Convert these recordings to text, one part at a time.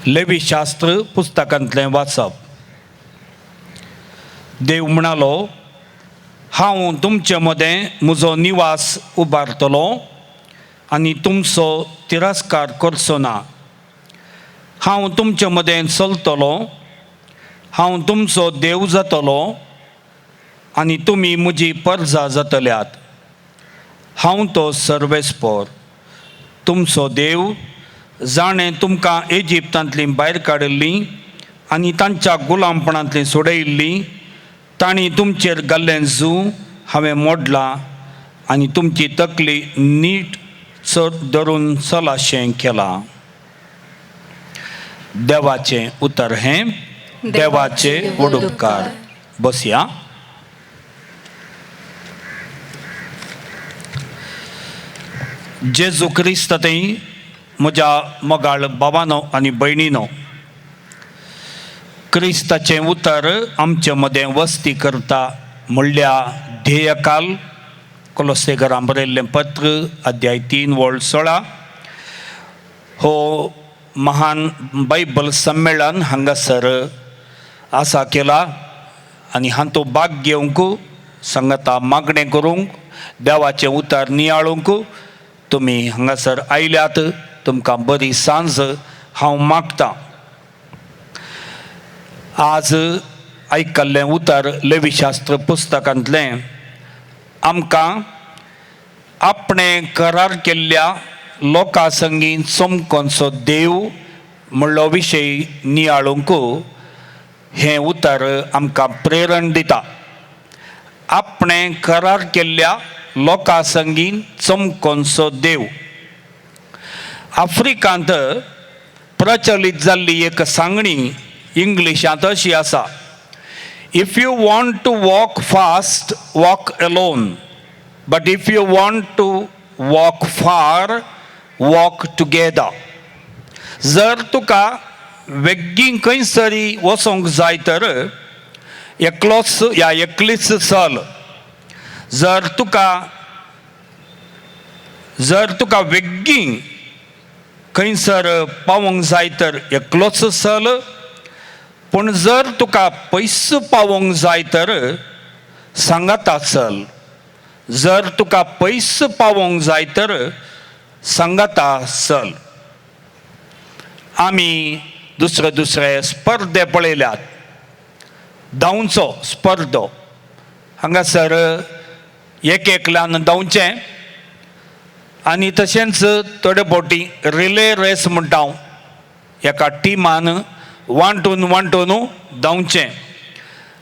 लेवीशास्त्र पुस्तकांतलें वाचप. देव म्हणालो, हांव तुमचे मदें म्हजो निवास उबारतलो आनी तुमचो तिरस्कार करचो ना. हांव तुमचे मदें चलतलो, हांव तुमचो देव जातलो आनी तुमी म्हजी परजा जातल्यात. हांव तो सर्वेस्पोर तुमचो देव, जाणें तुमकां इजिप्तांतलीं भायर काडिल्लीं आनी तांच्या गुलामपणांतलीं सोडयिल्लीं. तांणी तुमचेर घाल्लें जू हांवें मोडलां आनी तुमची तकली नीट चड धरून चलाशें केलां. देवाचें उतर हें. देवाचे व्हड उपकार. बसया. जेजू क्रिस्त थंय म्हज्या मोगाळ बाबानो आनी भयणीनो, क्रिस्ताचें उतर आमचे मदें वस्ती करता म्हणल्या ध्येयकाल कोलोसेघरां बरयल्लें पत्र अध्याय 3 वळ 16 हो महान बायबल संमेलन हांगासर आसा केला आनी हांतो भाग घेवंक सांगाता मागणें करूंक देवाचें उतर नियाळूंक तुमी हांगासर आयल्यात. तुमकां बरी सांज हांव मागतां. आज आयकल्लें उतर लेवीशास्त्र पुस्तकांतलें आमकां आपणें करार केल्ल्या लोकां संगी चमकोनचो देव म्हणलो विशय नियाळूंक हें उतर आमकां प्रेरण दिता. आपणें करार केल्ल्या लोकां संगी चमकोनचो देव. आफ्रिकांत प्रचलीत जाल्ली एक सांगणी इंग्लिशांत अशी आसा, if you want to walk fast walk alone, but if you want to walk far walk together. जर तुका वेगीं खंयसरी वचोंक जाय तर एकलोच या एकलीच चल. जर तुका वेगीं खंयसर पावोंक जाय तर एकलोच चल, पूण जर तुका पयस पावोंक जाय तर सांगाता चल. जर तुका पयस पावोंक जाय तर सांगाता चल. आमी दुसरे दुसरे स्पर्धे पळयल्यात. धांवचो स्पर्धो हांगासर एक एकल्यान धांवचें आनी तशेंच थोडे फावटी रिले रेस म्हणटा हांव, एका टिमान वांटून वांटून धांवचें.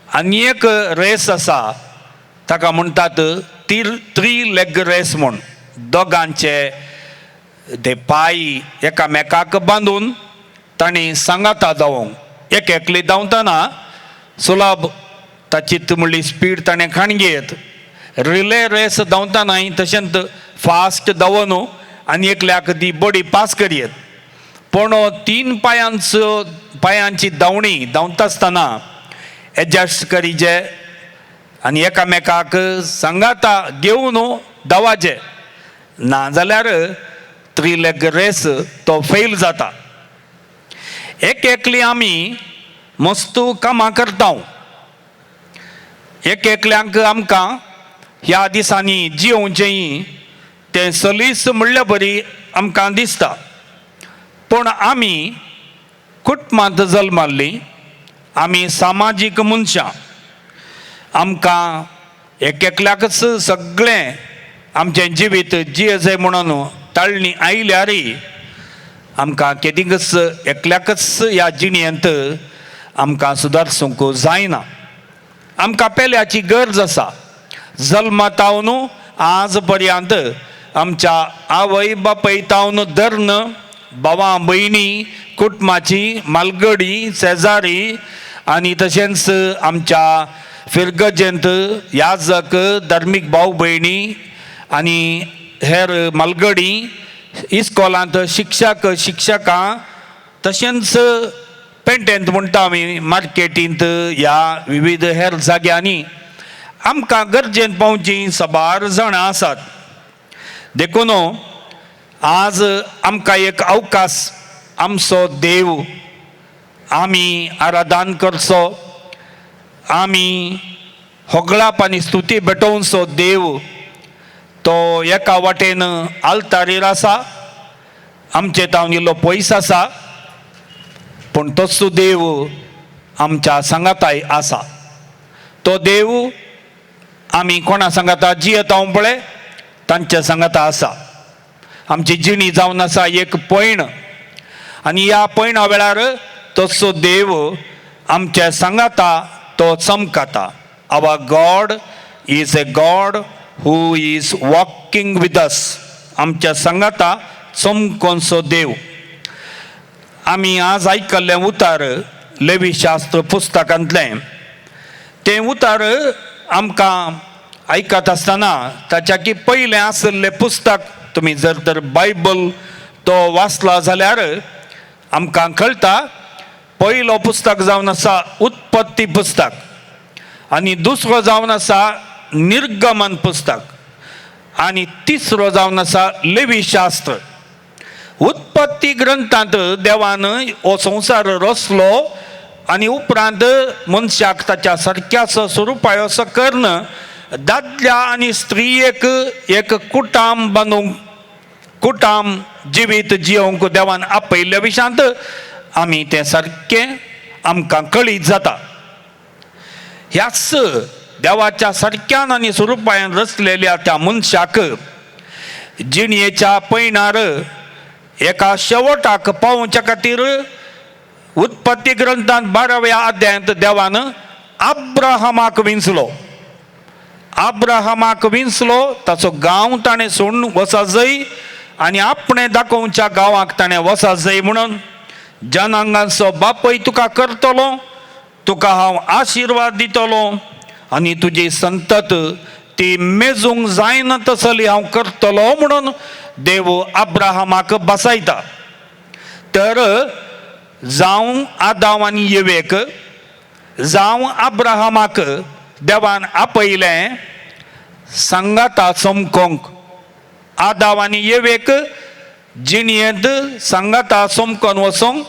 आनी एक रेस आसा ताका म्हणटात थ्री लेग रेस म्हूण. दोगांचे ते पांय एकामेकाक बांदून तांणी सांगाता धांवोंक. एक एकली धांवतना सुलभ ताची म्हणली स्पीड ताणें खाणगेत. रिले रेस धांवतनाय तशेंच फास्ट धांवन आनी एकल्याक ती बडी पास करयेत. पूण 3 पांयांची धांवणी धांवता आसतना एडजस्ट करीजे आनी एकामेकाक सांगाता घेवन धांवाचें, ना जाल्यार थ्री लेग रेस तो फेल जाता. एक एकली आमी मस्त कामां करता. एक एकल्यांक आमकां ह्या दिसांनी जियोवचें तें सलीस म्हणल्या बरी आमकां दिसता. पूण आमी कुटुंबांत जल्माल्लीं, आमी सामाजीक मनशां, आमकां एक एकल्याकच सगळें आमचें जिवीत जियेजाय म्हणून ताळणी आयल्यारय आमकां केदींकच एकल्याकच ह्या जिणेंत आमकां सुदारसूंक जायना. आमकां पेल्याची गरज आसा. जल्मातावन आज पर्यंत आमच्या आवय बापाय तावन धरून भावा भयणी कुटुंबाची मालगडी शेजारी आनी तशेंच आमच्या फिरगजेंत याजक धार्मीक भाव भयणी आनी हेर मालगडी इस्कॉलांत शिक्षक शिक्षकां तशेंच पेंटेंत म्हणटा आमी मार्केटींत ह्या विविध हेर जाग्यांनी आमकां गरजेन पावची साबार जाणां आसात. देखून आज आमकां एक अवकाश आमचो देव आमी आराधन करचो, आमी होगळाप आनी स्तुती भेटोवचो देव तो एका वाटेन आल्तारीर आसा, आमचे तावन इल्लो पयस आसा, पूण तोच देव आमच्या सांगाताय आसा. तो देव आमी कोणा सांगाता जियेता पळय तांच्या सांगाता आसा. आमची जिणी जावन आसा एक पयण आनी ह्या पयणा वेळार तसो देव आमच्या सांगाता तो चमकाता. Our God is a God who is walking with us. आमच्या सांगाता चमकोनसो देव. आमी आज आयकल्लें उतार लेवीशास्त्र पुस्तकांतलें तें उतार आमकां आयकत आसतना ताच्या की पयलें आशिल्लें पुस्तक तुमी जर तर बायबल तो वाचला जाल्यार आमकां कळटा, पयलो पुस्तक जावन आसा उत्पत्ती पुस्तक आनी दुसरो जावन आसा निर्गमन पुस्तक आनी तिसरो जावन आसा लेवीशास्त्र. उत्पत्ती ग्रंथांत देवान हो संवसार रचलो आनी उपरांत मनशाक ताच्या सारक्याचो स्वरुपाय असो करून दादल्या आनी स्त्रियेक एक कुटाम बांदूंक, कुटाम जिवीत जियोवंक देवान आपयल्ल्या विशांत आमी तें सारकें आमकां कळीत जाता. ह्याच देवाच्या सारक्यान आनी स्वरुपायान रचलेल्या त्या मनशाक जिणयेच्या पयणार एका शेवटाक पावोवच्या खातीर उत्पत्ती ग्रंथांत 12व्या अध्यायांत देवान अब्राहमाक विंचलो. अब्राहमाक विंचलो, ताचो गांव ताणें सोडून वचा जाय आनी आपणें दाखोवच्या गांवाक ताणें वचा जाय म्हणून जनांगांचो बापय तुका करतलो, तुका हांव आशिर्वाद दितलो आनी तुजी संतत ती मेजूंक जायना तसली हांव करतलो म्हणून देव अब्राहमाक बसायता. तर जावं आदाव आनी येवेक, जावं अब्राहमाक देवान आपयलें सांगाता चमकोंक. आदाव आनी येवेक जिणयेंत सांगाता चमकोन वचोंक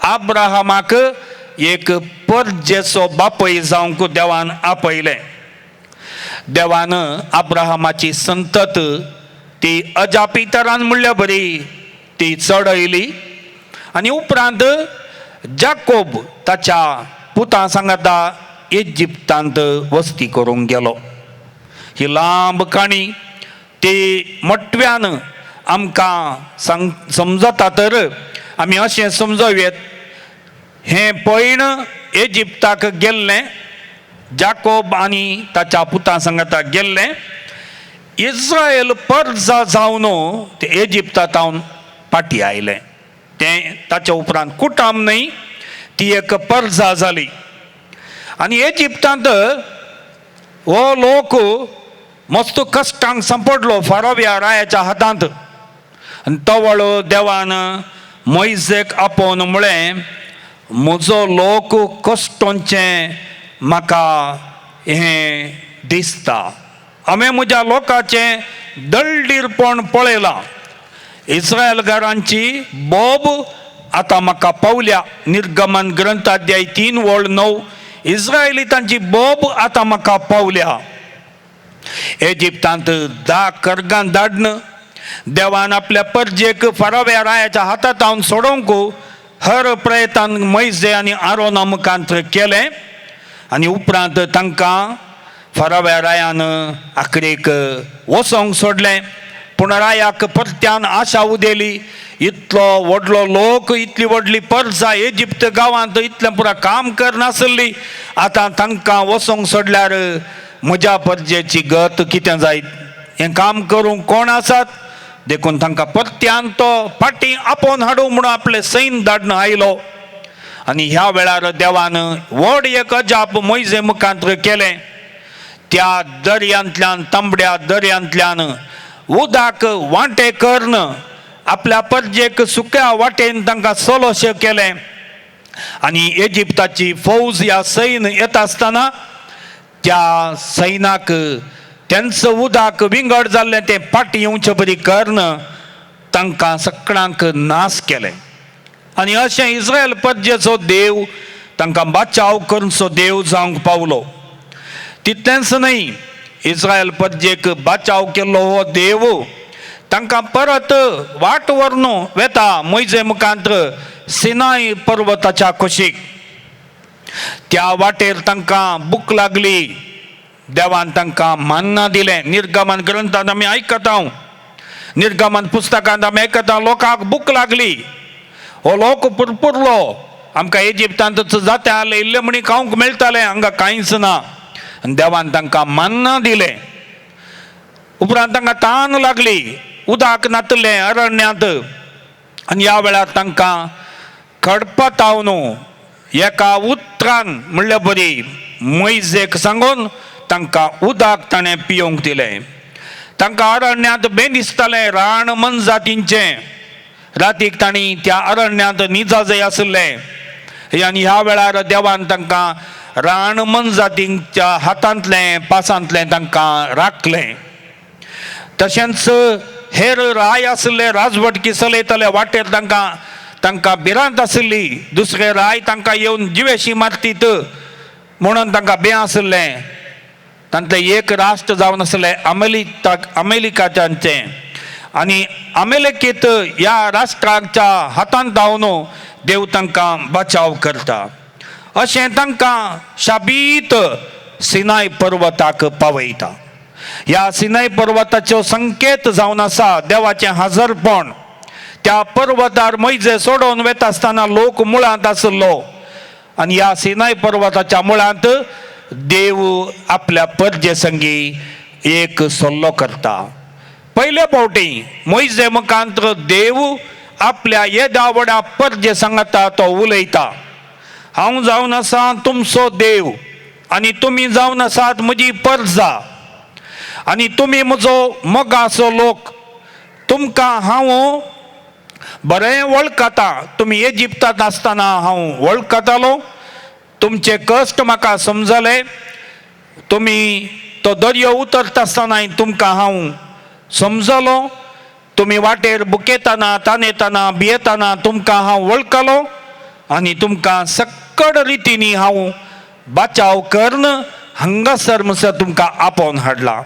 अब्राहमाक एक परजेचो बापय जावंक देवान आपयलें. देवान अब्राहमाची संतत ती अजापितरान म्हणल्या बरी ती चडयली आनी उपरांत जाकोब ताच्या पुता सांगाता इजिप्तांत वस्ती करूंक गेलो. ही लांब काणी ती मोटव्यान आमकां सांग समजता, तर आमी अशें समजूं, हें पयण इजिप्ताक गेल्लें जाकोब आनी ताच्या पुता सांगाता गेल्लें. इस्रायल परजा जावन ते इजिप्तांत फाटीं आयलें. तें ताच्या उपरांत कुटाम न्हय, ती एक परजा जाली. आनी इजिप्तांत हो लोक मस्त कश्टांक सांपडलो फारोव्या रायाच्या हातांत. आनी तवळ देवान मोयजेक आपोवन म्हळें, म्हजो लोक कश्टोंचें म्हाका हें दिसता, हांवें म्हज्या लोकांचें दळडीरपण पळयलां, इस्रायलगारांची बोब आतां म्हाका पावल्या. निर्गमन ग्रंथाध्याय 3:9, इस्रायली तांची बोब आतां म्हाका पावल्या. इजिप्तांत 10 कर्गान धाडन देवान आपल्या परजेक फाराव्या रायाच्या हातांत सोडोवंक हर प्रयत्न मैजे आनी आरोना मुखांत केलें आनी उपरांत तांकां फाराव्या रायान आखरेक वचोंक सोडलें. पूण रायाक परत्यान आशा उदेली, इतलो व्हडलो लोक, इतली व्हडली परजा इजिप्त गांवांत इतलें पुरा काम करनासली, आतां तांकां वचोंक सोडल्यार म्हज्या परजेची गत कितें जायत, हें काम करूंक कोण आसात, देखून तांकां परत्यान तो फाटीं आपोवन हाडूं म्हणून आपलें सैन धाडून आयलो. आनी ह्या वेळार देवान व्हड एक अजाप मोयजे मुखांत केलें. त्या दर्यांतल्यान, तांबड्या दर्यांतल्यान उदक वांटे करून आपल्या परजेक सुक्या वाटेन तांकां चलोशें केलें. आनी इजिप्ताची फौज ह्या सैन येता आसतना त्या सैनाक तेंचो उदक विंगड जाल्लें तें फाटीं येवचे बरी करून तांकां सगळ्यांक नाश केलें. आनी अशें इस्रायल परजेचो देव तांकां बाचाव करचो देव जावंक पावलो. तितलेंच न्हय, इस्रायल परजेक बाचाव केल्लो हो देव तांकां परत वाट व्हरून वेता मोयजे मुखांत सिनाय पर्वताच्या कुशीक. त्या वाटेर तांकां भूक लागली, देवान तांकां मान्ना दिलें. निर्गमन ग्रंथांत आमी आयकता, निर्गमन पुस्तकांत आमी आयकता, लोकांक भूक लागली, हो लोक पुरपुरलो, आमकां इजिप्तांत जाता आसलें इल्लें म्हणी खावंक मेळटालें, हांगा कांयच ना. आनी देवान तांकां मान्ना दिलें. उपरांत तांकां तान लागली, उदक नातलें अरण्यांत. आनी ह्या वेळार तांकां खडपतावन एका उतरान म्हणले बरी मोयजेक सांगून तांकां उदक ताणें पियोवंक दिलें. तांकां अरण्यांत बें दिसतालें रान मनजातींचें. रातीक तांणी त्या अरण्यांत निजा जाय आशिल्लें. आनी ह्या वेळार देवान तांकां रान मनजातींच्या हातांतलें पासांतलें तांकां राखलें. तशेंच हेर राय आशिल्ले राजवटकी चलयताले वाटेर तांकां तांकां भिरांत आशिल्ली, दुसरे राय तांकां येवन जिवेशी मारतीत म्हणून तांकां बें आशिल्लें. तांतलें एक राष्ट्र जावन आसलें अमेरिकाच्याचें. आनी अमेरिकेत ह्या राष्ट्राच्या हातांत धांवन देव तांकां बचाव करता. अशें तांकां शाबीत सिनाय पर्वताक पावयता. ह्या सिनाय पर्वताचो संकेत जावन आसा देवाचें हाजरपण. त्या पर्वतार मोयजे सोडोवन वेता आसतना लोक मुळांत आसलो आनी ह्या सिनाय पर्वताच्या मुळांत देव आपल्या परजे संगी एक सल्लो करता. पयले फावटी मोयजे मुखांत देव आपल्या येदा व्हडा परजे सांगता तो उलयता, हांव जावन आसा तुमचो देव आनी तुमी जावन आसात म्हजी परजा आनी तुमी म्हजो मोगाचो लोक. तुमकां हांव बरें वळखता, तुमी इजिप्तांत आसतना हांव वळखतालो, तुमचे कश्ट म्हाका समजले, तुमी तो दर्यो उतरता आसतना तुमकां हांव समजलो, तुमी वाटेर बुकेतना तानेतना भियेतना तुमकां हांव वळखलो आनी तुमकां सक्कड रितींनी हांव बाचाव करून हांगासर म्हणसर तुमकां आपोवन हाडला.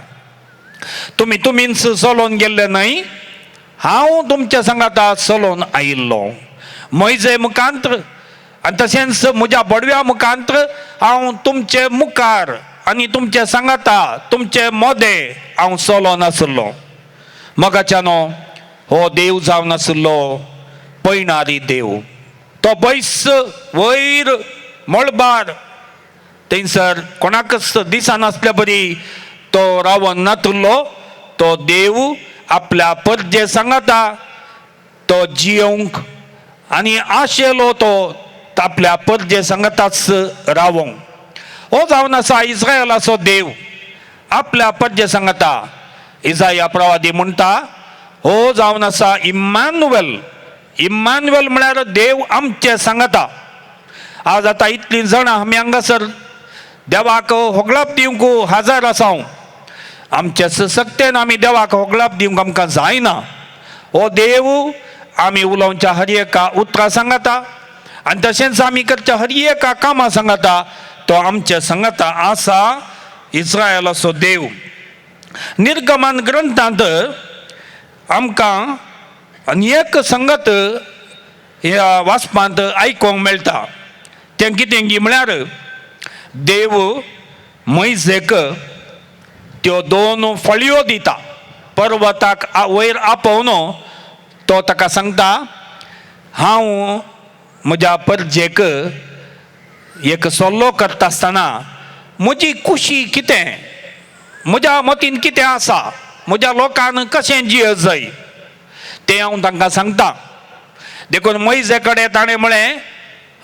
तुमी तुमीच चलोवन गेल्ले न्हय, हांव तुमच्या सांगाता चलोवन आयिल्लो. म्हजे मुखांत आनी तशेंच म्हज्या बडव्या मुखांत हांव तुमचे मुखार आनी तुमचे सांगाता तुमचे मोदे हांव चलोवन आशिल्लो. मगाच्यानो हो देव जावन आशिल्लो पयणारी देव. तो बैस वयर मळबार थंयसर कोणाकच दिसनासल्या बरी तो रावन नातुल्लो. तो देव आपल्या परजे सांगाता तो जियोंक आनी आशेलो तो आपल्या परजे सांगाताच रावोंक. हो जावन आसा इस्रायलाचो देव आपल्या परजे सांगाता. इजाया प्रवादी म्हणटा हो जावन आसा इम्मानुवेल. इम्मानुवेल म्हळ्यार देव आमचे सांगाता. आज आतां इतलीं जाणां आमी हांगासर देवाक होगळाप दिवंक हाजर आसा. आमचे सशक्तेन आमी देवाक होगळाप दिवंक आमकां जायना. हो देव आमी उलोवच्या हर एका उतरां सांगाता आनी तशेंच आमी करच्या हर एका कामां सांगाता तो आमच्या सांगाता आसा इस्रायलाचो देव. निर्गमन ग्रंथांत आमकां आनी एक संगत ह्या वाचपांत आयकूंक मेळटा. तें कितें गी म्हळ्यार देव मोयजेक त्यो दोन फळयो दिता. पर्वताक वयर आपोवन तो ताका सांगता, हांव म्हज्या परजेक एक सल्लो करता आसतना म्हजी खुशी कितें, म्हज्या मतीन कितें आसा, म्हज्या लोकांक कशें जियत जाय तें हांव तांकां सांगता. देखून मोयजे कडेन ताणें म्हळें,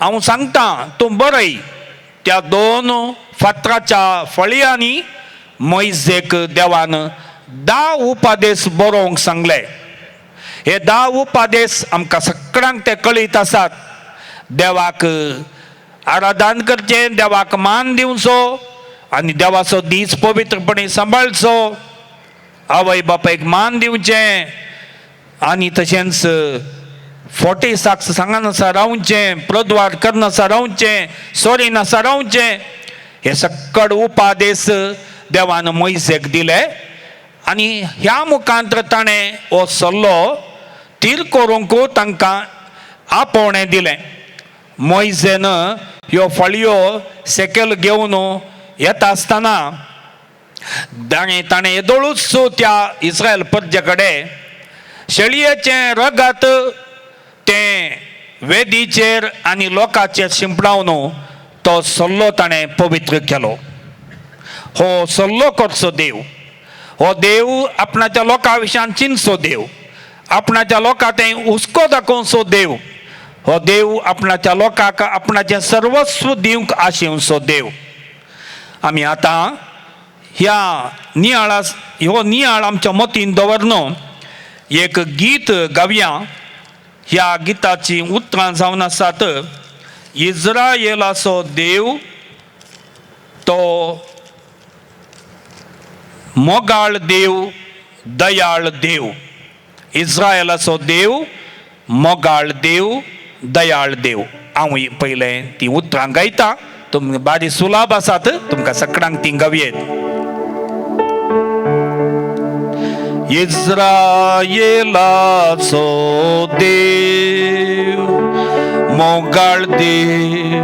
हांव सांगता तूं बरय. त्या दोन फातराच्या फळयांनी मोयजेक देवान 10 उपादेश बरोवंक सांगले. हे 10 उपादेश आमकां सगळ्यांक ते कळीत आसात. देवाक आराधन करचें, देवाक मान दिवचो आनी देवाचो दीस पवित्रपणे सांबाळचो, आवय बापायक मान दिवचें आनी तशेंच फोटी साक्ष सांगनासा रावचें, प्रद्वार करनासा रावचें, सोरी नासा रावचें. हे सक्कड उपादेश देवान मोयसेक दिले आनी ह्या मुखांत ताणें हो सल्लो थीर करूंक तांकां आपोवणें दिलें. मोयजेन ह्यो फळयो सेकेल घेवन येता आसतना ताणें येदोळूच त्या इस्रायल परजे कडेन शेळयेचें रगत तें वेदीचेर आनी लोकांचेर शिंपडावन तो सल्लो ताणें पवित्र केलो. हो सल्लो करचो देव, हो देव आपणाच्या लोकां विशयान चिंतचो देव, आपणाच्या लोकां तें हुस्को दाखोवचो देव, हो देव आपणाच्या लोकांक आपणाचें सर्वस्व दिवंक आशेवचो देव. आमी आतां ह्या नियाळा ह्यो नियाळ आमच्या मतीन दवरन एक गीत गावया. ह्या गिताचीं उतरां जावन आसात, इज्रायलाचो देव तो मोगाळ देव, दयाळ देव. इज्रायलाचो देव मोगाळ देव, दयाळ देव. हांव पयलें तीं उतरां गायता, तुमकां बारी सुलाभ आसात, तुमकां सगळ्यांक तीं गावयेत. इज्रायलाचो देव मोगाळ देव,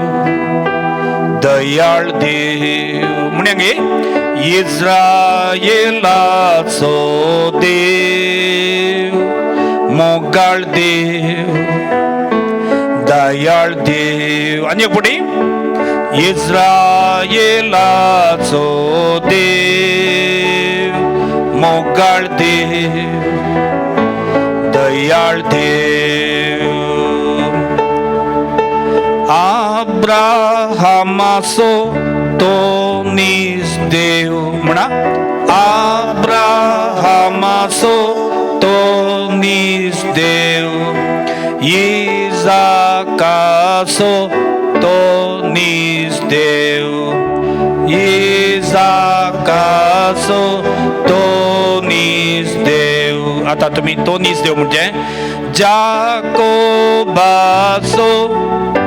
दयाळ देव. म्हणया गे, इज्रायलाचो देव मोगाळ देव, दयाळ देव. आनी एक फुडें, इज्रायलाचो देव मोगाळ देव, दयाळ देव. आब्राहामाचो तो नीज देव. म्हणा, आब्राहामाचो तो नीज देव, इजाकाचो तो नीज देव, इजाकाचो तो नीज देव. आतां तुमी तो नीज देव म्हणजे जाकोबाचो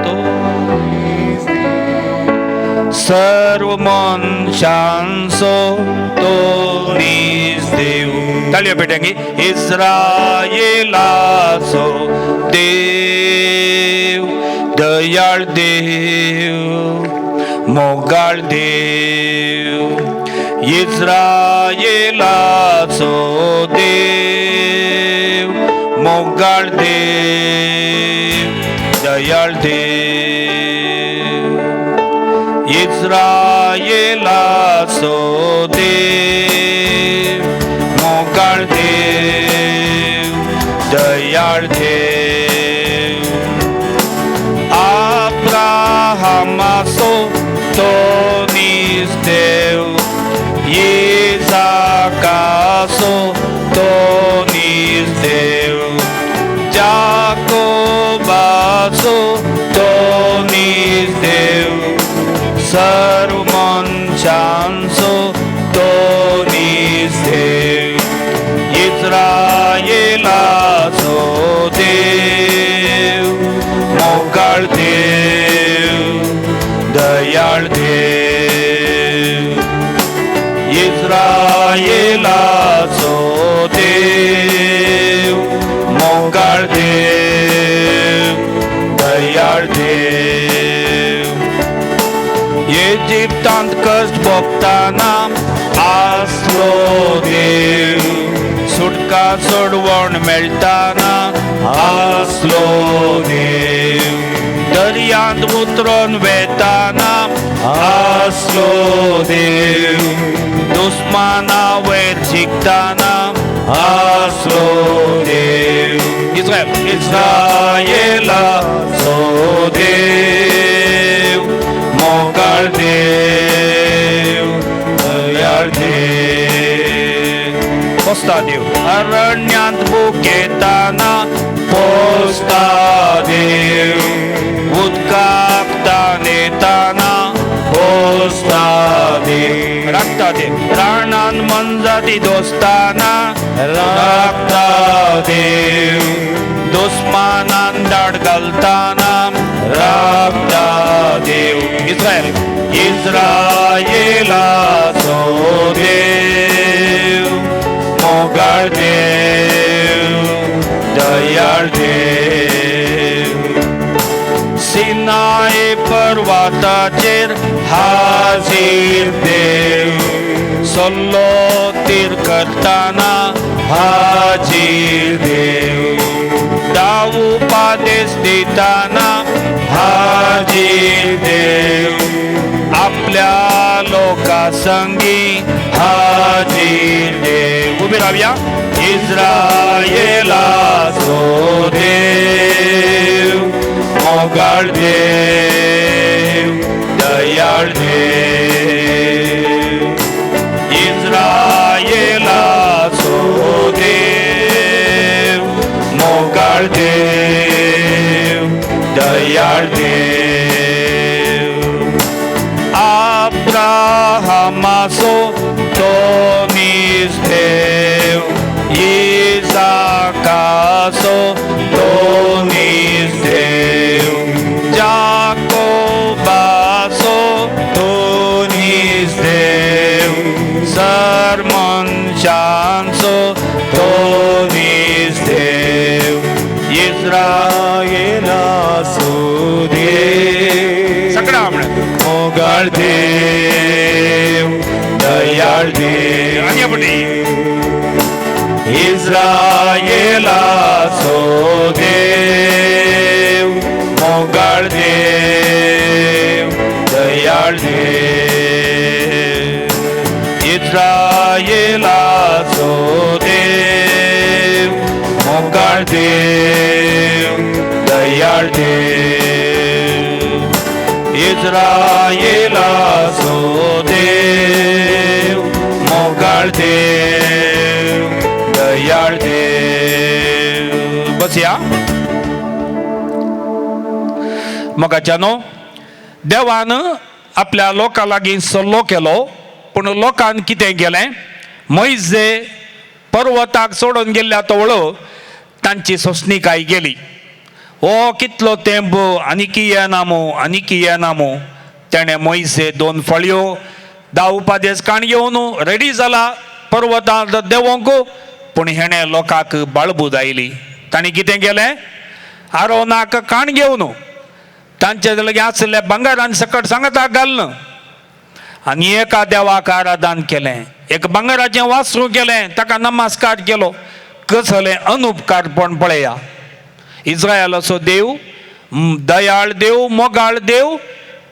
तो सर्व मनशांचो तो नीज देव. ताळयो पेट्यांगी, इज्रायलाचो देव दयाळ देव, मोगाळ देव. इज्रायलाचो देव मोगाळ देव, दयाळ देव. इज्रायलाचो देव मोगाळ देव, दयाळ देव. आब्राहामाचो तो नीज देव, इजाकाचो तो नीज देव, जाकोबाचो तो नीज देव, सर्व मनशांचो तो नीज देव. इज्रायलाचो देव मोगाळ देव, दयाळ देव. इज्रायलाचो देव मोगाळ देव, दयाळ देव. इजिप्तांत कश्ट भोगतना आसलो देव, सुटका सोडवण मेळटाना आसलो देव, दर्यांत उतरून वेताना आसलो देव, दुस्माना वयर जिखताना आसलो देव. इस्रायल, इस्रायलाचो देव मोगाळ देव, दयाळ देव. पोसता देव अरण्यांत भुकेताना पोसता देव, उदकाक तानेताना पोसता देव, राखता देव रानान मनजाती दोस्ताना राखता देव, दुस्मानान मोगाड घालताना राबता देव. इस्रायल, इस्रायलाचो देव, मोगाळ देव, दयाळ देव. सिनाय पर्वताचेर हाजीर देव, सल्लो तीर करताना हाजीर देव, दाऊ पादेस दिताना हाजीर देव, आपल्या लोका संगी हाजीर देव. उबी रावया. इस्रायलाचो देव, मोगाळ देव, दयाळ देव. इस्रायलाचो देव, मोगाळ देव, दयाळ देव. अब्राहमाचो तो नीज देव, इसाकाचो तो नीज देव, जाकोबाचो तो नीज देव, सर मनशांचो तो नीज देव. इस्रायलाचो देव, सगळा म्हणा. मोगाळ देव, दयाळ देव. आनी आपटी. इस्रायलाचो देव, मोगाळ देव, दयाळ देव. इस्रायलाचो देव, मोगाळ देव, दयाळ देव. इस्रायलाचो देव, मोगाळ देव, दयाळ देव. बसया. मोगाच्यानो, देवान आपल्या लोकां लागीं सल्लो केलो, पूण लोकान कितें केलें? मोयजे पर्वताक सोडून गेल्ल्या तवळो तांची सोंसणीकाय गेली. हो कितलो तेंप आनीकी येना मू, आनीकी येना मू. तेणें मोयजे 2 फळयो 10 उपादेस काण घेवन रेडी जाला पर्वतांत देंवोंक, पूण हेणें लोकांक बाळबूद आयली. तांणी कितें केलें? आरोनाक काण घेवन तांचे लागीं आशिल्ल्या भांगरान सकट सांगाताक घालून आनी एका देवाक आराधन केलें, एक भांगराचें वासरू केलें, ताका नमस्कार केलो. कसलें अनुपकारपण पळया. इस्रायलाचो देव दयाळ देव, मोगाळ देव,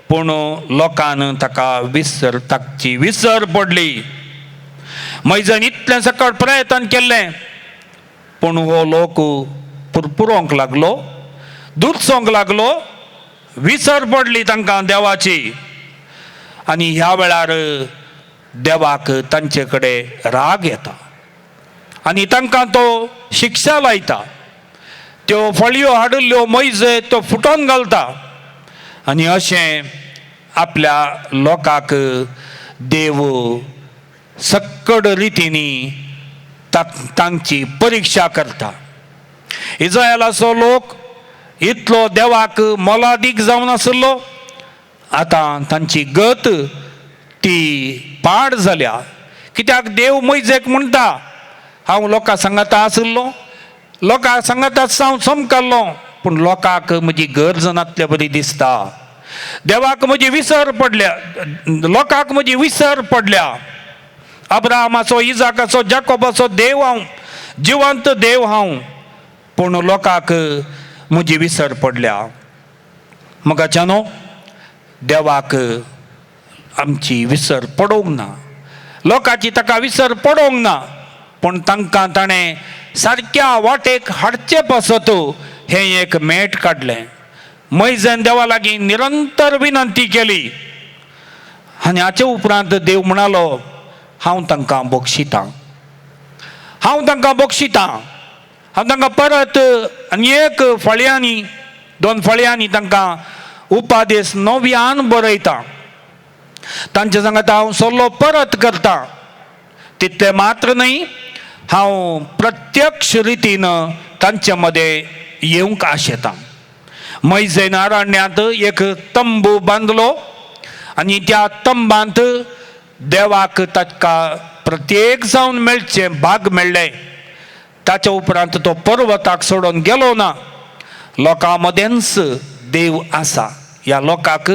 पूण लोकान ताका विसर, ताची विसर पडली. मैजन इतलें सकट प्रयत्न केल्लें, पूण हो लोक पुरपुरोंक लागलो, दुरसोंक लागलो, विसर पडली तांकां देवाची. आनी ह्या वेळार देवाक तांचे कडेन राग येता आनी तांकां तो शिक्षा लायता. त्यो फळयो हाडिल्ल्यो मोयजे त्यो फुटोवन घालता आनी अशें आपल्या लोकांक देव सक्कड रितींनी तांची परिक्षा करता. इज्रायलाचो लोक इतलो देवाक मोलादीक जावन आशिल्लो, आतां तांची गत ती पाड जाल्या. कित्याक देव मोयजेक म्हणटा, हांव लोकां सांगाता आशिल्लो, लोकां सांगाता हांव समकाल्लो, पूण लोकांक म्हजी गरज नासले बरी दिसता. देवाक म्हजी विसर पडल्या, लोकांक म्हजी विसर पडल्या. अब्राहमाचो, इजाकाचो, जाकोबाचो देव हांव, जिवंत देव हांव, पूण लोकांक म्हजी विसर पडल्या. मोगाच्यानो, देवाक आमची विसर पडोवंक ना, लोकांची ताका विसर पडोवंक ना, पूण तांकां ताणें सारक्या वाटेक हाडचे पासत हें एक मेट काडलें. मोयजेन देवा लागीं निरंतर विनंती केली आनी हाचे उपरांत देव म्हणालो, हांव तांकां बक्षितां, हांव तांकां बक्षितां, हांव तांकां परत आनी एक फळयांनी, 2 फळयांनी तांकां उपादेस नव्यान बरयता, तांचे सांगाता हांव सल्लो परत करता. तितलें मात्र न्हय, हांव प्रत्यक्ष रितीन तांचे मदें येवंक आशेतां. मैजेन अरण्यांत एक तंबू बांदलो आनी त्या तंबांत देवाक ताका प्रत्येक जावन मेळचें भाग मेळ्ळें. ताच्या उपरांत तो पर्वताक सोडून गेलो ना. लोकां मदेंच देव आसा. ह्या लोकांक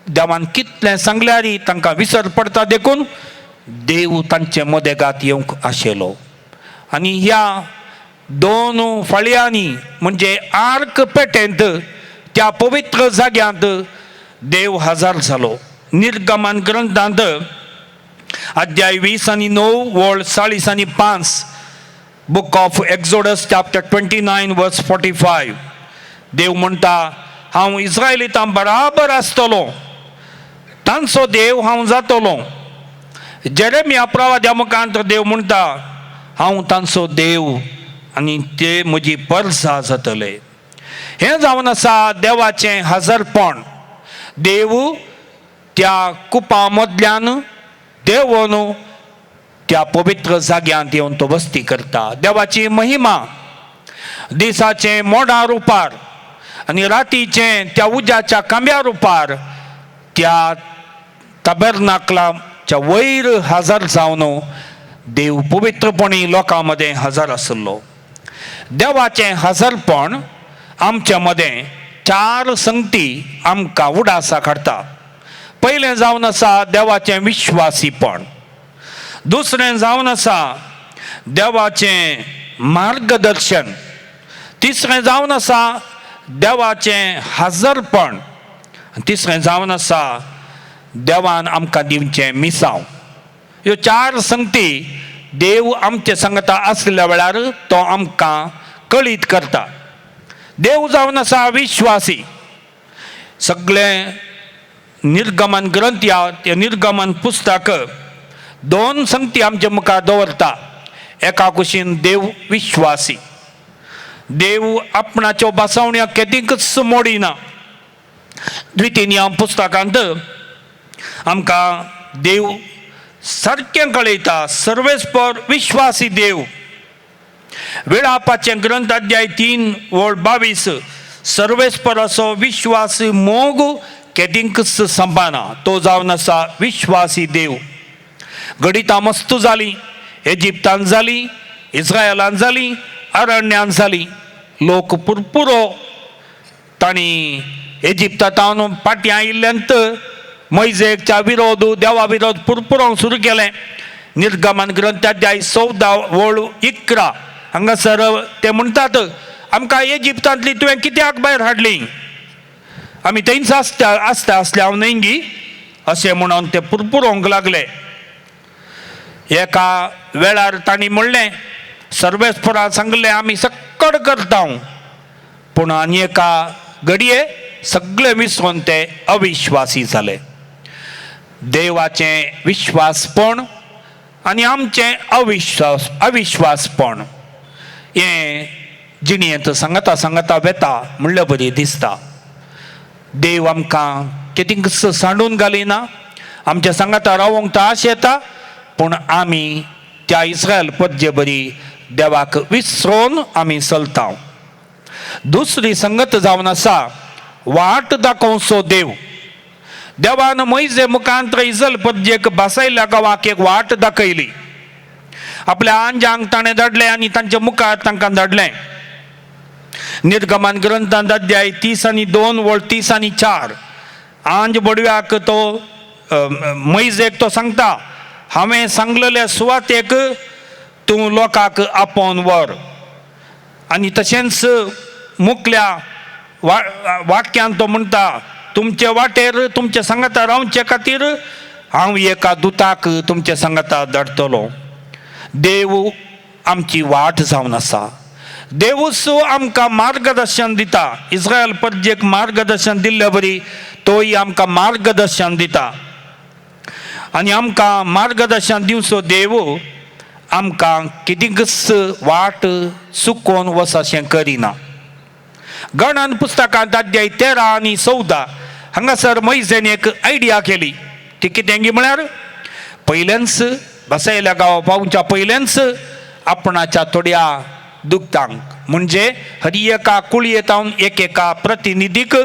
देवान कितलें सांगल्यार तांकां विसर पडटा, देखून देव तांचे मदेगात येवंक आशिल्लो. आनी ह्या दोन फाळयांनी म्हणजे आर्क पेटेंत त्या पवित्र जाग्यांत देव हजर जालो. निर्गमन ग्रंथांत अध्याय 20 आनी 9 वळ 40 आनी 5, book of Exodus chapter 29 verse 45, देव म्हणटा, हांव इस्रायलितां बराबर आसतलो, तांचो देव हांव जातलो. जेरेमिया प्रवाद्या मुखांत देव म्हणटा, हांव तांचो देव आनी ते म्हजी परसा जातले. हें जावन आसा देवाचें हजरपण. देव त्या कुपां मदल्यान देवोन त्या पवित्र जाग्यांत येवन तो वस्ती करता. देवाची महिमा दिसाचें मोडा रुपार आनी रातीचें त्या उज्याच्या खांब्या रुपार त्या तबेरनाकलाच्या वयर हजर जावन देव पवित्रपणी लोकां मदें हजर आशिल्लो. देवाचें हजरपण आमच्या मदें चार संगती आमकां उडासा काडटा. पयलें जावन आसा देवाचें विश्वासीपण, दुसरें जावन आसा देवाचें मार्गदर्शन, तिसरें जावन आसा देवाचें हजरपण, तिसरें जावन आसा देवान आमकां दिवचें मिसांव. ह्यो चार संगती देव आमचे सांगता आसल्या वेळार तो आमकां कळीत करता. देव जावन आसा विश्वासी. सगळें निर्गमन ग्रंथ ह्या ते निर्गमन पुस्तक दोन संगती आमचे मुखार दवरता. एका कुशीन देव विश्वासी, देव आपणाच्यो बसवण्यो केदींकच मोडिना. द्वितीय पुस्तकांत आमकां देव सारकें कळयता, सर्वेस्पर विश्वासी देव. वेळापाचें ग्रंथ अध्याय 3 वळ 22, सर्वेस्पराचो विश्वास मोग केदींकच संपाना, तो जावन आसा विश्वासी देव. घडितां मस्त जालीं, इजिप्तान जालीं, इस्रायलान जालीं, अरण्यान जालीं. लोक पुरपुरो तांणी इजिप्तांत फाटीं आयिल्ल्यान मैजेकच्या विरोध देवा विरोध पुरपुरोंक सुरू केलें. निर्गमन ग्रंथ अध्याय 14 वळ 11 हांगासर ते म्हणटात, आमकां इजिप्तांतली तुवें कित्याक भायर हाडली, आमी थंयच आसता आसता आसले हांव न्हय गी, अशें म्हणून ते पुरपुरोंक लागले. एका वेळार तांणी म्हणलें, सर्वेस्परान सांगलें आमी सक्कड करता, पूण आनी एका घडये सगळे विसरून ते अविश्वासी जाले. देवाचें विश्वासपण आनी आमचें अविश्वासपण हें जिणेंत सांगता सांगता वेता म्हणले बरी दिसता. देव आमकां कितेंच सांडून घालिना, आमच्या सांगाता रावोंक तो आश येता, पूण आमी त्या इस्रायल परजे बरी देवाक विसरून आमी चलता. दुसरी संगत जावन आसा वाट दाखोवचो देव. देवान मैजे मुखांत इजल परजेक बसयल्या गांवाक एक वाट दाखयली. आपल्या आंजांक ताणें धाडलें आनी तांच्या मुखार तांकां धाडलें. निर्गमन ग्रंथांत अध्याय 30 आनी 2 वळ 30 आनी 4, आंज बडव्याक तो मैजेक तो सांगता, हांवें सांगलेले सुवातेक तूं लोकांक आपोवन व्हर. आनी तशेंच मुकल्या वाक्यान तो म्हणटा, तुमचे वाटेर तुमचे सांगाता रावचे खातीर हांव एका दुताक तुमचे सांगाता धाडटलो. देव आमची वाट जावन आसा. देवूच आमकां मार्गदर्शन दिता. इस्रायल परजेक मार्गदर्शन दिल्ले बरी तोय आमकां मार्गदर्शन दिता. आनी आमकां मार्गदर्शन दिवचो देव आमकां कितेंच वाट चुकोवन वचशें करिना. गणन पुस्तकांत अध्याय 13 आनी 14 हांगासर मैजेन एक आयडिया केली. ती कितें म्हळ्यार पयलेंच बसयल्या गांवा पावच्या पयलेंच आपणाच्या थोड्या दुखतांक म्हणजे हर एका कुळयेतावन एक एका प्रतिनिधीक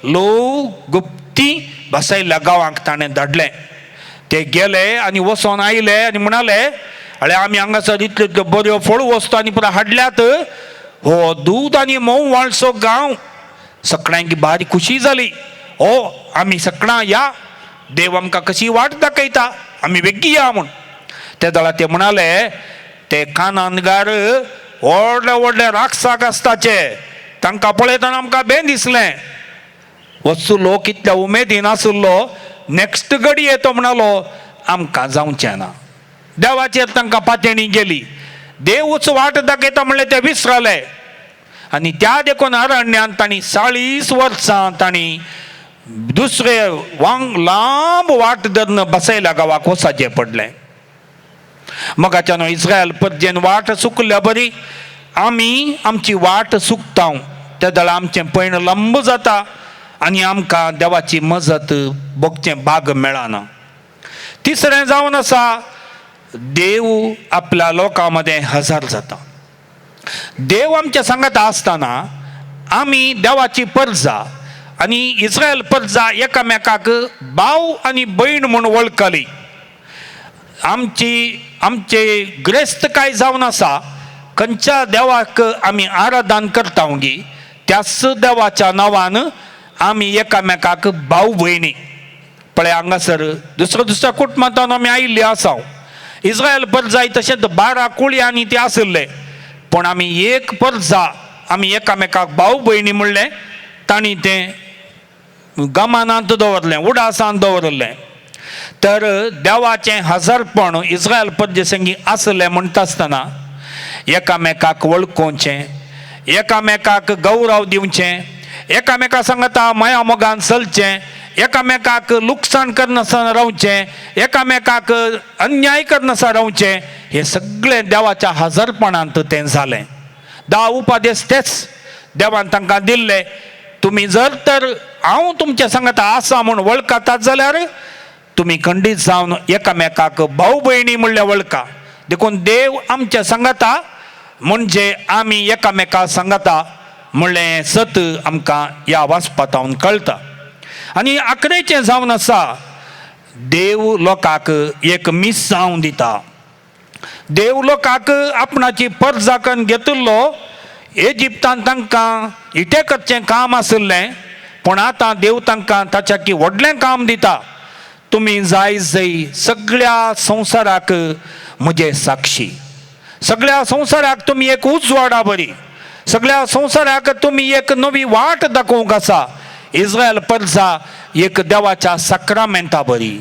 लोव गुप्ती बसयल्ल्या गांवांक ताणें धाडलें. ते गेले आनी वचोन आयले आनी म्हणाले, अळे आमी हांगासर इतल्यो इतल्यो बऱ्यो फळ वस्तू आनी पुरो हाडल्यात, हो दूद आनी म्होंव व्हाळचो गांव. सगळ्यांक भारी खुशी जाली. ओ आमी सगळां या, देव आमकां कशी वाट दाखयता, आमी बेगी या म्हूण. ते दळा ते म्हणाले, ते कानानगार व्हडले व्हडले राक्षसाक आसताचे, तांकां पळयतना आमकां बें दिसलें. वस्तू लोक इतल्या उमेदीन आशिल्लो, नॅक्स्ट घडये तो म्हणालो आमकां जावचें ना. देवाचेर तांकां पातेणी गेली. देवूच वाट दाखयता म्हणलें ते विसरले. आनी त्या देखून अरण्यांत तांणी 40 वर्सां तांणी दुसरे वांग लांब वाट धरून बसयल्या गांवाक वचचें पडलें. मगाच्यान इस्रायल परजेन वाट चुकल्या बरी आमी आमची वाट चुकता, त्या दळा आमचें पयण लांब जाता आनी आमकां देवाची मजत भोगचें भाग मेळना. तिसरें जावन आसा, देव आपल्या लोकां मदें हजर जाता. देव आमच्या सांगाता आसतना आमी देवाची परजा आनी इस्रायल परजा एकामेकाक भाव आनी भयण म्हूण वळखली. आमची आमचे ग्रेस्तकाय जावन आसा, खंयच्या देवाक आमी आराधन करता गी त्याच देवाच्या नांवान आमी एकामेकाक भाव भयणी. पळय हांगासर दुसऱ्या दुसऱ्या कुटुंबांत आमी आयिल्ली आसा. इस्रायल परजाय तशेंच 12 कुळयांनी ते आशिल्ले, पूण आमी एक परजा, आमी एकामेकाक भाव भयणी म्हणलें तांणी तें गमानांत दवरलें, उडासांत दवरलें. तर देवाचें हजारपण इस्रायल परजे संगी आसलें म्हणटा आसतना एकामेकाक वळखोवचें, एकामेकाक गौरव दिवचें, एकामेका सांगता माया मोगान चलचें, एकामेकाक लुकसाण करनासतना रावचें, एकामेकाक अन्याय करनासतना रावचें, हें सगळें देवाच्या हजारपणांत तें जालें. 10 उपादेश तेच देवान तांकां दिल्ले. तुमी जर तर हांव तुमच्या सांगता आसा म्हूण वळखतात जाल्यार तुमी खंडीत जावन एकामेकाक भाव भयणी म्हणल्यार वळखा. देखून देव आमच्या सांगता म्हणजे आमी एकामेका सांगता म्हणलें सत आमकां ह्या वाचपांत कळटा. आनी आकरेचें जावन आसा, देव लोकांक एक मिसांव दिता. देव लोकांक आपणाची परजा करून घेतिल्लो. इजिप्तान तांकां इटे करचें काम आशिल्लें, पूण आतां देव तांकां ताच्या की व्हडलें काम दिता. तुमी जाय जय सगळ्या संवसाराक म्हजे साक्षी, सगळ्या संवसाराक तुमी एक उजवाडा बरी, सगळ्या संवसाराक तुमी एक नवी वाट दाखोवंक आसा. इस्रायल परजा एक देवाच्या साक्रामेंता बरी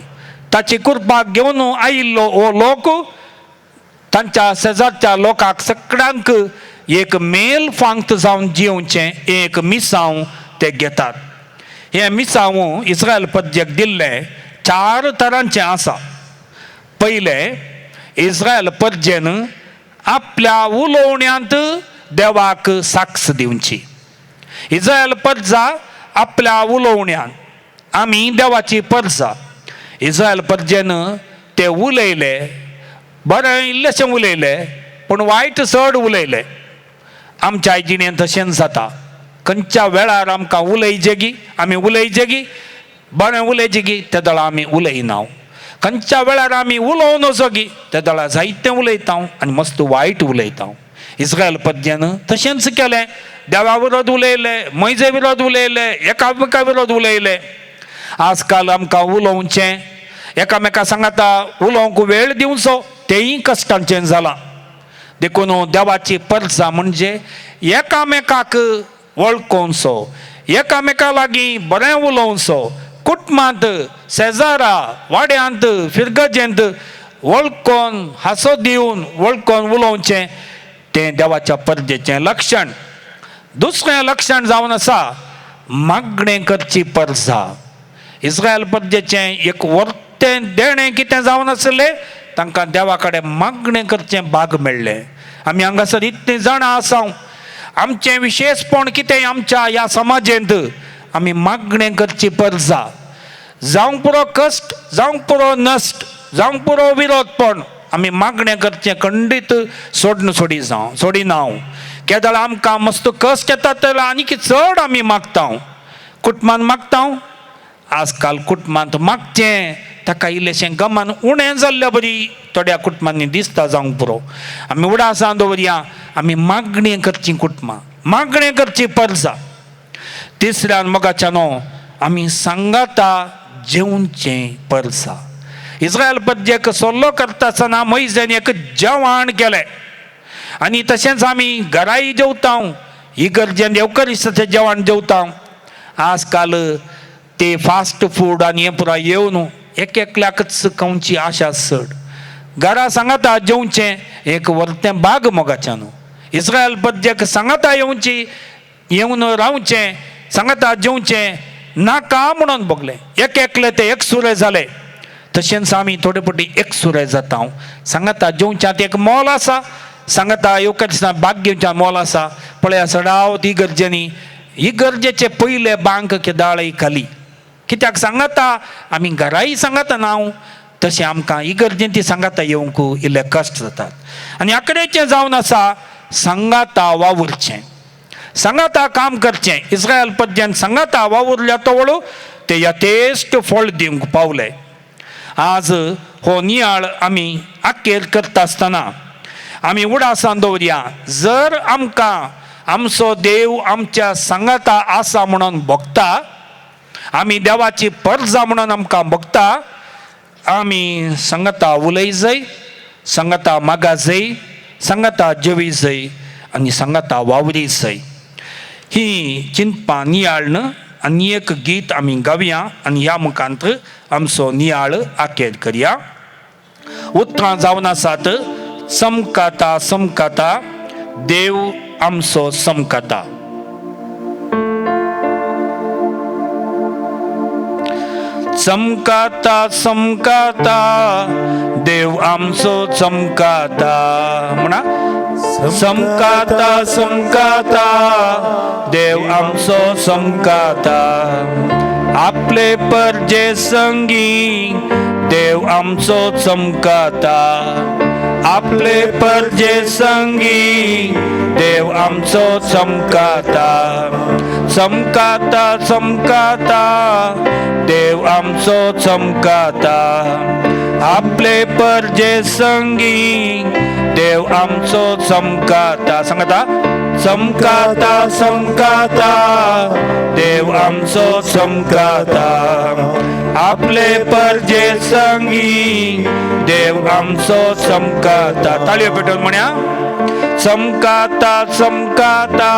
ताची कृपा घेवन आयिल्लो हो लोक तांच्या शेजारच्या लोकांक सगळ्यांक एक मेल फांत जावन जिवचें एक मिसांव ते घेतात. हें मिसांव इस्रायल परजेक दिल्लें 4 तरांचें आसा. पयलें, इस्रायल परजेन आपल्या उलोवण्यांत देवाक साक्ष दिवची. इस्रायल परजा आपल्या उलोवण्यान, आमी देवाची परजा, इस्रायल परजेन ते उलयले, बरें इल्लेशें उलयले पूण वायट चड उलयले. आमच्या जिणेंत तशेंच जाता. खंयच्या वेळार आमकां उलयचेगी आमी उलयचेगी, बरें उलयचेगी ते दळा आमी उलयना. खंयच्या वेळार आमी उलोवं नजोगी ते दळा जायतें उलयता आनी मस्त वायट उलयता. इस्रायल परजेन तशेंच केलें. देवा विरोध उलयले, मैजे विरोध उलयले, एकामेका विरोध उलयले. आजकाल आमकां उलोवचें एकामेका सांगाता उलोवंक वेळ दिवचो तेंय कश्टांचें जालां. देखून देवाची परजा म्हणजे एकामेकाक वळखोवचो, एकामेका लागीं बरें उलोवचो, कुटुंबांत, शेजारा, वाड्यांत, फिरगजेंत वळखोन हांसो दिवन वळखोन उलोवचें तें देवाच्या परजेचें लक्षण. दुसरें लक्षण जावन आसा मागणें करची परजा. इस्रायल परजेचें एक वर्तें देणें कितें जावन आसलें, तांकां देवा कडेन मागणें करचें भाग मेळ्ळें. आमी हांगासर इतलीं जाणां आसा, आमचें विशेशपण कितें आमच्या ह्या समाजेंत आमी मागणें करची परजा. जावंक पुरो कश्ट, जावंक पुरो नश्ट, जावंक पुरो विरोधपण, आमी मागणें करचें खंडीत सोडून सोडी जावं सोडिना. केदळ आमकां मस्त कश्ट येता तर आनीक चड आमी मागता, कुटुंबान मागता. आजकाल कुटुंबांत मागचें ताका इल्लेशें गमान उणें जाल्ल्या बरी थोड्या कुटुंबांनी दिसता जावंक पुरो. आमी उडासान दवरया, आमी मागणी करची, कुटुंबां मागणें करची परजा. तिसऱ्यान मोगाच्यानो आमी सांगाता जेवचें परसा. इस्रायल परजेक सल्लो करता आसतना मोयजेन एक जेवण केलें आनी तशेंच आमी घराय जेवता, इगर्जेन येवकरिस्ताचें जेवण जेवता. आजकाल ते फास्ट फूड आनी हें पुराय येवन एक एकल्याकच खावची आशा चड. घरा सांगाता जेवचें एक व्हरतें बाग मोगाच्यान. इस्रायल परजेक सांगाता येवची, येवन रावचें, सांगाता जेवचें नाका म्हणून भोगलें. एक एकले ते एकसुरे जाले. तशेंच आमी थोडे फावटी एकसुरे जाता. सांगाता जेवच्यांत एक मोल आसा, सांगाता येवकरिस्ता भाग घेवच्या मोल आसा. पळया सडावत इगर्जेनी इगर्जेचे पयले बांक केदाळय खाली. कित्याक सांगाता आमी घराय सांगाता ना, तशें आमकां इगर्जेन ती सांगाता येवंक इल्ले कश्ट जातात. आनी आकडेचें जावन आसा सांगाता वावुरचें, सांगाता काम करचें. इस्रायल पद्यान सांगाता वावुरल्या तवळ ते यथेश्ट फळ दिवंक पावले. आज हो नियाळ आमी आखेर करता आसतना आमी उडासान दवरया, जर आमकां आमचो देव आमच्या सांगाता आसा म्हणून भोगता, आमी देवाची परजा म्हणून आमकां भोगता, आमी सांगाता उलय जाय, सांगाता मागा जाय, सांगाता जेवी जाय आनी सांगाता वावरी जाय. ही चिंतपां नियाळन आनी एक गीत आमी गावया आनी ह्या मुखांत आमचो नियाळ आखेर करया. उतरां जावन आसात चमकाता चमकाता देव आमचो चमकाता. चमकाता चमकाता देव आमचो चमकाता म्हणा. चमकाता चमकाता देव आमचो चमकाता, आपले परजे संगी देव आमचो चमकाता, आपले परजे संगी देव आमचो चमकाता. चमकाता चमकाता देव आमचो चमकाता, आपले परजे संगी देव आमचो चमकाता. सांगता चमकाता चमकाता देव आमचो चमकाता, आपले परजे संगी देव आमचो चमकाता. ताळयो पेटोवन म्हणया. चमकाता चमकाता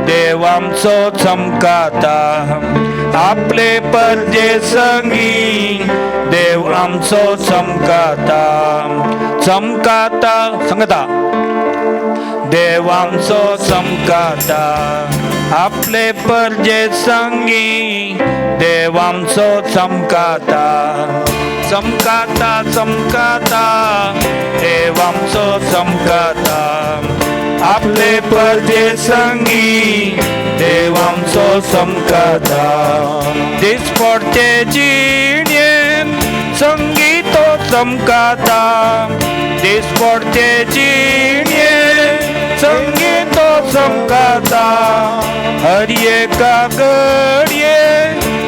देव आमचो चमकाता, आपले परजे संगी देव आमचो चमकाता. चमकाता सांगता देव आमचो चमकाता, आपले परजे संगी देव आमचो चमकाता. चमकाता चमकाता देव आमचो चमकाता, आपले परजे संगी देव आमचो चमकाता. दिसपडचे जिणेन संगीतो चमकाता, दिसपडचे जिणेन संगीतो चमकाता, हर एका घडये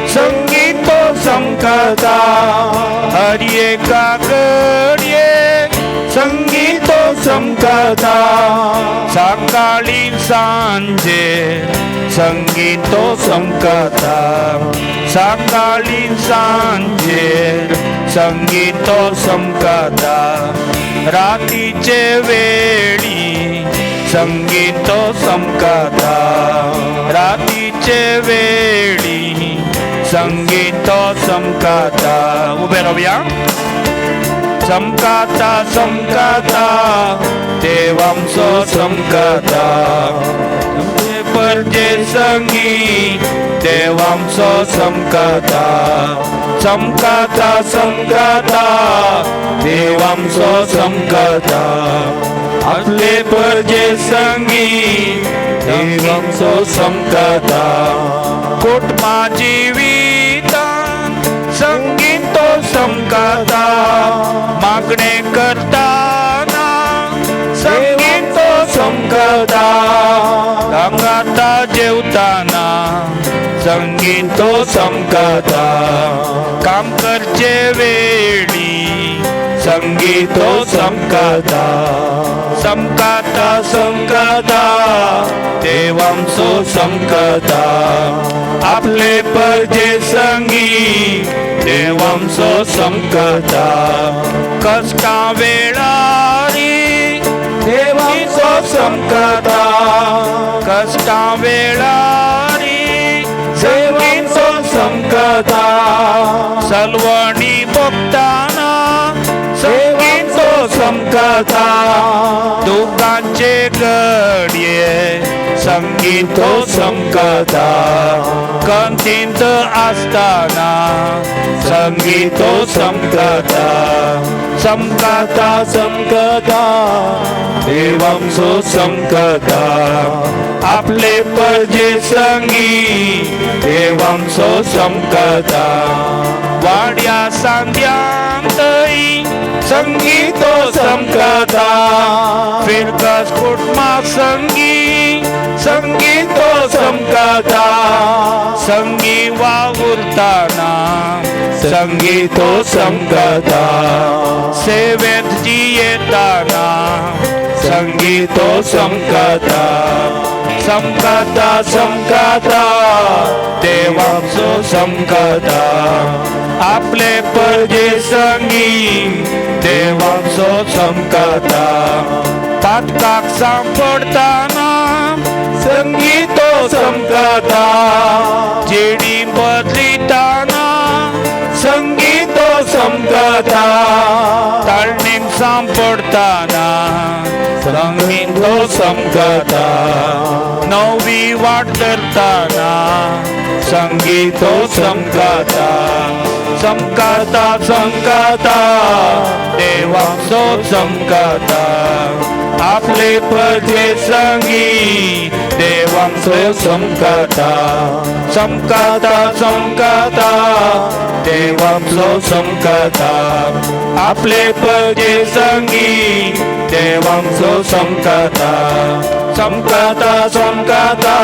संगीतो चमकाता, हर एका घडये संगीतो चमकाता. सकाळी सांजे संगीतो चमकाता, सकाळी सांजे संगीतो चमकाता, रातीचे वेळी संगीतो चमकाता, रातीचे वेळी संगीतो चमकाता. उबे रावया. चमकाता चमकाता देव आमचो चमकाता, परजे संगी देव आमचो चमकाता. चमकाता चमकाता देव आमचो चमकाता, आपले परजे संगी देव आमचो चमकाता. कुटुंबा जिवितान संगीतो चमकाता, मागणे करताना संगीतो चमकाता, करताना संगीतो चमकता, काम करचे वेळी संगीतो चमकता, चमकता चमकता देवांचो चमकता, आपले परजे संगी देवांचो चमकता, कष्टा वेळारी देवांचो चमकता, कष्टा वेळारी देवांचो चमकता, सलवणी बघताना संगीतो चमकता, दुकांचे घडये संगीतो चमकता, कंतींत आसतना संगीतो चमकता, चमकता चमकता देवांचो चमकता, आपले परजे संगी देवांचो चमकता, वाड्या सांद्यांतय संगीतो चमकता, फिरकस कुटुंबा संगी संगीतो चमकता, संगी वावुरताना संगीतो चमकता, सेवेंत जियेताना संगीतो चमकता, चमकता चमकता देवांचो चमकता, आपले परजे संगी देवांचो चमकता, पातकाक सांपडताना संगीतो चमकता, जेडी बदलिताना संगीतो चमकता, ताळणीक सांपडताना संगीतो चमकता, नवी वाट धरताना संगीतो चमकता, चमकता चमकता देवांचो चमकता, आपले परजे संगी देवांचो चमकता, चमकता चमकता देवांचो चमकता, आपले परजे संगी देवांचो चमकता, चमकता चमकता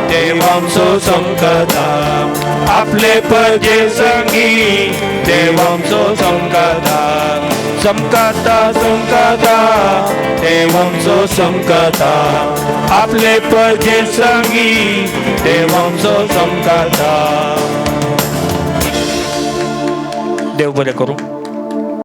देवांचो चमकता, आपले परजे संगी देवांचो चमकता, चमकता चमकता देवांचो चमकता, आपले परजे संगी देवांचो चमकता। देव बरें करूं।